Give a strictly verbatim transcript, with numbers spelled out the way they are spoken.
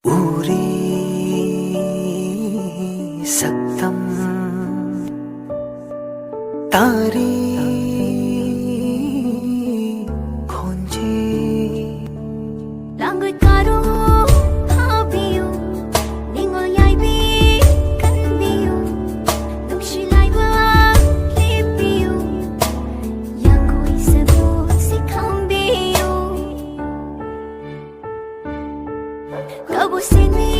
ꯎꯔꯤ ꯁꯛꯇꯝ ꯇꯥꯔꯤ ꯈꯣꯟꯖꯦꯜ꯫ ꯂꯥꯡꯒꯣꯏ ꯀꯥꯔꯣ ꯐꯥꯕꯤꯌꯨ, ꯅꯤꯡꯉꯣꯜ ꯌꯥꯏꯕꯤ ꯀꯟꯕꯤꯌꯨ, ꯅꯨꯡꯁꯤ ꯂꯥꯏꯕ ꯂꯦꯞꯄꯤꯌꯨ, ꯌꯥꯡꯒꯣꯏ ꯁꯔꯨꯛꯁꯤ ꯈꯪꯕꯤꯌꯨ꯫ ꯀꯧꯕ ꯁꯦꯡꯕꯤ